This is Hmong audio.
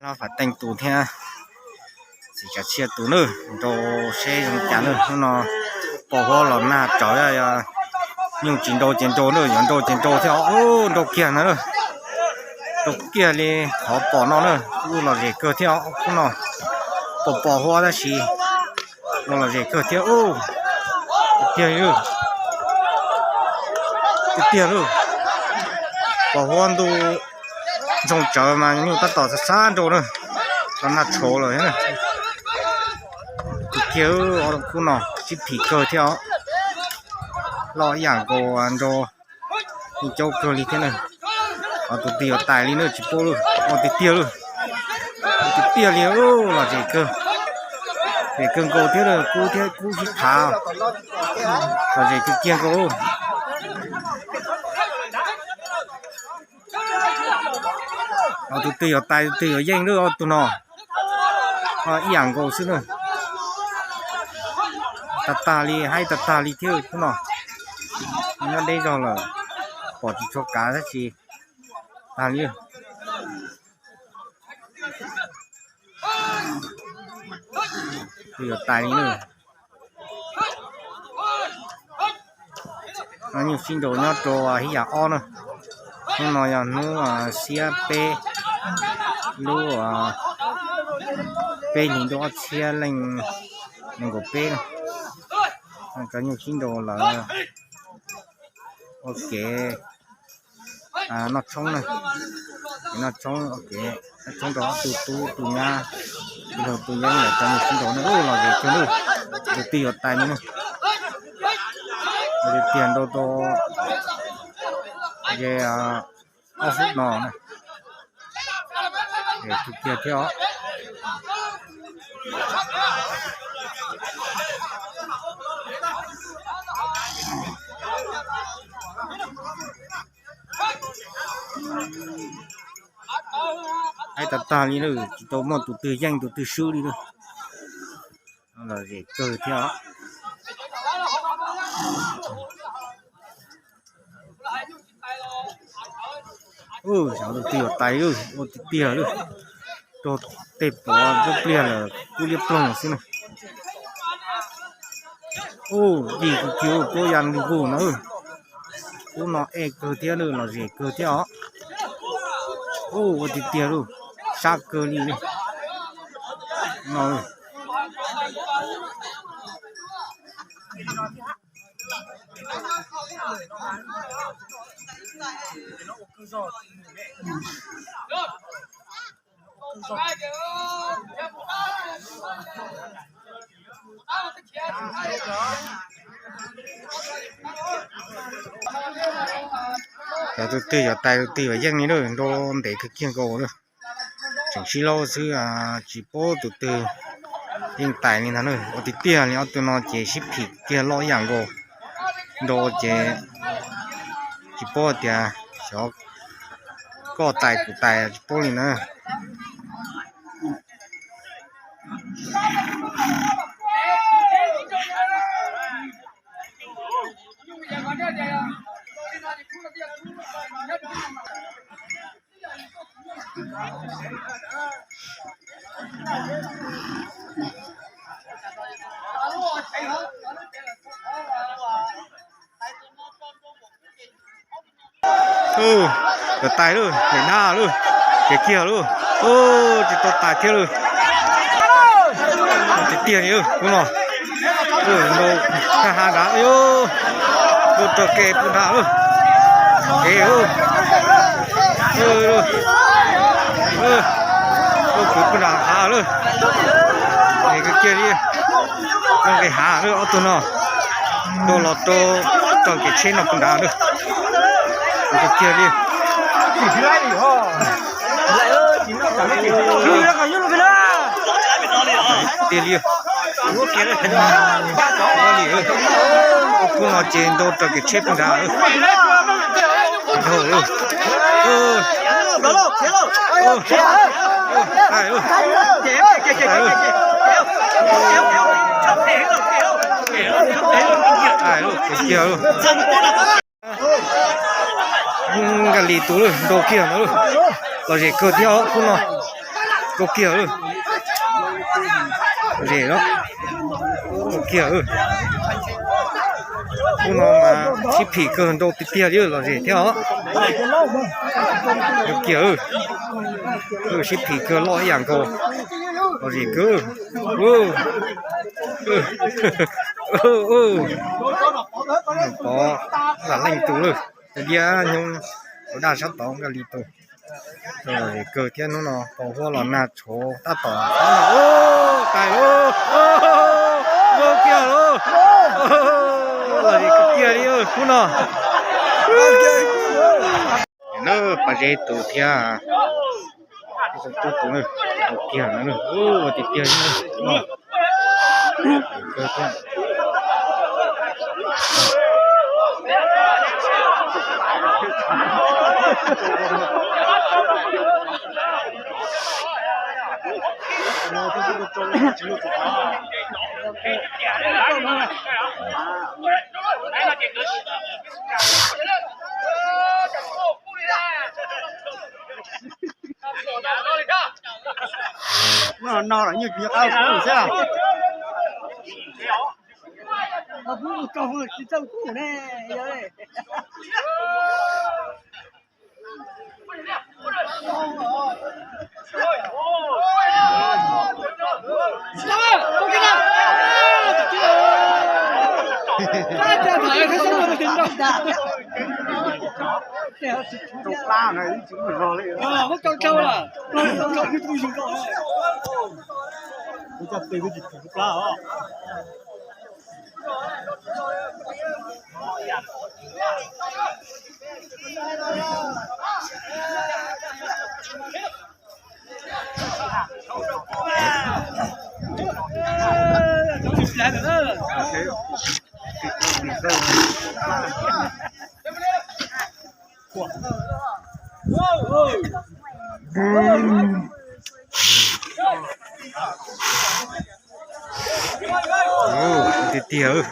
Noj fam teej tus thiab txiv tsav txhiaj tus na, nrau seb zoo cas na. Hnub no pos huab los nag tsawv, yog nyuj tsis nrau ces nrau na, yuav nrau ces nrau thiab os. Nrau kiag na, nrau kiag li qhov pom no na, kuj lom zem kawg thiab os. Hnub no pos pos huab tab sis no lom zem kawg thiab. Tiag tiag, tiag tiag lauj, pos huab ntuj ntsoog tsawv mas nyuj tab tom xav xav nrau na, los nag tshauv lawm. Tiag tiag, khub no sib phim kawg thiab os. Loj ib yam nkaus, nrau yeej caub kawg li thiab na. Qhov tus twg yuav tais li na tsis paub lauj. Ua tiag tiag lauj, ua tiag tiag li, lom zem kawg, zem kawg nkaus thiab, kub thiab kub sib thav, lom zem kawg kiag nkaus. Qhov tus twg yuav tais tus twg yuav yeej lauj, ob tug no ib yam nkaus xwb na. Tag tag li, haib tag tag li thiab khub no. Nyob deb zog lawm, pom tsis tshua kav tab sis tag li. Twg yuav tais li na. Nyuj sib nrau nyob rau hib yam ob na. Hnub no yog hnub xiab peb, lub peb hlis ntuj ob txhiab leej nees nkaum peb na. Cov nyuj sib nrau lawv ua kev noj tshoob na, kev noj tshoob, ua kev noj tshoob rau ob tug tub tug nyab, tus laug tus yeeb lawm, cov nyuj sib nrau na, lom zem kawg lauj. Tus twg yuav tais li na. Tiag nrau rau ze ob hub no na. Tus kiag thiab os. Haib tag tag li na, tsis tau muaj tus twg yeej tus twg swb li na. Lom zem kawg thiab os. Xyov tus twg yuav tais lauj, ua tiag tiag lauj. Raug tej pov pliag pliag lawm kub liab ploog xwb na. Ub, dig kawg kiag, tuab ya nqis vog no. Kub no ej kawg thiab, lom zem kawg thiab os. Ub, ua tiag tiag lauj, sab kawg li no. Cov tus twg yuav tais tus twg yuav yeej li na, nrau ntev kawg kiag nkaus na. Tseem sib laub xwb, tsis paub tus twg yeej tais li ntag na. Ua tiag tiag li ob tug no ces sib phim kiag loj ib yam nkaus. Nrau ces tsis paub tias xyov koj tais kuv tais tsis paub li na. Ub, yuav tais lauj, niam dab lauj, kev kiag lauj. Ub, tsis tau tais thiab lauj. Tiag tiag li kub no. Nrau tag hav nrad, nrau rau kev puag nrad lauj. Kev, nrau kwv puag nram hav lauj. Kev kiag li, nrau kev hav lauj ob tug no. Nrau los rau tog kev tsheb no puag nrad lauj. Kev kiag li. Tiag li. Li, kub no ces nrau rau kev tsheb puag nrad. Nkag li tus lauj, nrau kiag no lauj. Lom zem kawg thiab kub no. Kawg kiag, zem los kawg kiag. Ub, no mas sib phim kawg nkaus tiag tiag li, los zem thiab os. Kawg kiag, sib phim kawg loj ib yam nkaus, los zem kawg. Pov lam leej tus lawm, tus diab nyob tus daj sab tod nkaus li tus. Los zem kawg thiab, hnub no pos huab los nag tshuav tab tom. Tais, kawg kiag lauj, los zem kawg kiag li hnub no. Pov zeb tus thiab, tus tus, kawg kiag, ua tiag tiag li no. No los nyuag tsis nco qab kuv xwb. Kuv tsis txawj kuv ne. Rau plab na, ib tsis muaj zog li. Tus coj tes twb tsis thim rau plab os. Tiag tiag.